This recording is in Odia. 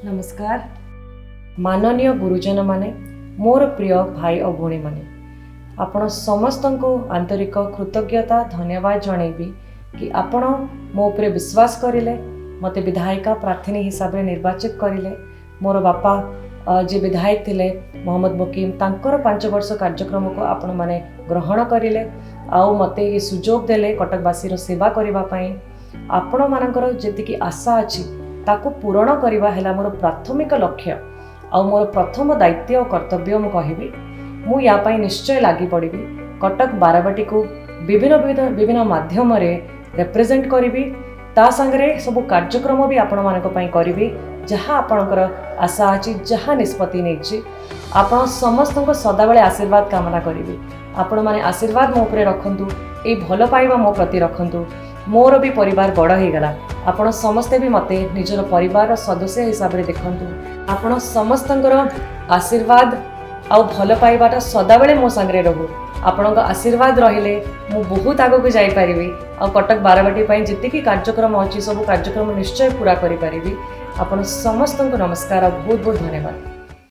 ନମସ୍କାର ମାନନୀୟ ଗୁରୁଜନମାନେ, ମୋର ପ୍ରିୟ ଭାଇ ଓ ଭଉଣୀମାନେ। ଆପଣ ସମସ୍ତଙ୍କୁ ଆନ୍ତରିକ କୃତଜ୍ଞତା, ଧନ୍ୟବାଦ ଜଣେଇବି କି ଆପଣ ମୋ ଉପରେ ବିଶ୍ୱାସ କରିଲେ, ମୋତେ ବିଧାୟିକା ପ୍ରାର୍ଥିନୀ ହିସାବରେ ନିର୍ବାଚିତ କରିଲେ। ମୋର ବାପା ଯିଏ ବିଧାୟକ ଥିଲେ ମହମ୍ମଦ ମୁକିମ, ତାଙ୍କର 5 ବର୍ଷ କାର୍ଯ୍ୟକ୍ରମକୁ ଆପଣମାନେ ଗ୍ରହଣ କରିଲେ ଆଉ ମୋତେ ଏ ସୁଯୋଗ ଦେଲେ କଟକବାସୀର ସେବା କରିବା ପାଇଁ। ଆପଣମାନଙ୍କର ଯେତିକି ଆଶା ଅଛି, ତାକୁ ପୂରଣ କରିବା ହେଲା ମୋର ପ୍ରାଥମିକ ଲକ୍ଷ୍ୟ ଆଉ ମୋର ପ୍ରଥମ ଦାୟିତ୍ୱ ଓ କର୍ତ୍ତବ୍ୟ ମୁଁ କହିବି। ମୁଁ ୟା ପାଇଁ ନିଶ୍ଚୟ ଲାଗି ପଡ଼ିବି। କଟକ ବାରବାଟୀକୁ ବିଭିନ୍ନ ବିଭିନ୍ନ ବିଭିନ୍ନ ମାଧ୍ୟମରେ ରେପ୍ରେଜେଣ୍ଟ କରିବି। ତା ସାଙ୍ଗରେ ସବୁ କାର୍ଯ୍ୟକ୍ରମ ବି ଆପଣମାନଙ୍କ ପାଇଁ କରିବି, ଯାହା ଆପଣଙ୍କର ଆଶା ଅଛି, ଯାହା ନିଷ୍ପତ୍ତି ନେଇଛି। ଆପଣ ସମସ୍ତଙ୍କ ସଦାବେଳେ ଆଶୀର୍ବାଦ କାମନା କରିବି। ଆପଣମାନେ ଆଶୀର୍ବାଦ ମୋ ଉପରେ ରଖନ୍ତୁ, ଏଇ ଭଲ ପାଇବା ମୋ ପ୍ରତି ରଖନ୍ତୁ। ମୋର ବି ପରିବାର ବଡ଼ ହେଇଗଲା। ଆପଣ ସମସ୍ତେ ବି ମୋତେ ନିଜର ପରିବାରର ସଦସ୍ୟ ହିସାବରେ ଦେଖନ୍ତୁ। ଆପଣ ସମସ୍ତଙ୍କର ଆଶୀର୍ବାଦ ଆଉ ଭଲ ପାଇବାଟା ସଦାବେଳେ ମୋ ସାଙ୍ଗରେ ରହୁ। ଆପଣଙ୍କ ଆଶୀର୍ବାଦ ରହିଲେ ମୁଁ ବହୁତ ଆଗକୁ ଯାଇପାରିବି ଆଉ କଟକ ବାରବାଟୀ ପାଇଁ ଯେତିକି କାର୍ଯ୍ୟକ୍ରମ ଅଛି, ସବୁ କାର୍ଯ୍ୟକ୍ରମ ନିଶ୍ଚୟ ପୁରା କରିପାରିବି। ଆପଣ ସମସ୍ତଙ୍କୁ ନମସ୍କାର ଆଉ ବହୁତ ବହୁତ ଧନ୍ୟବାଦ।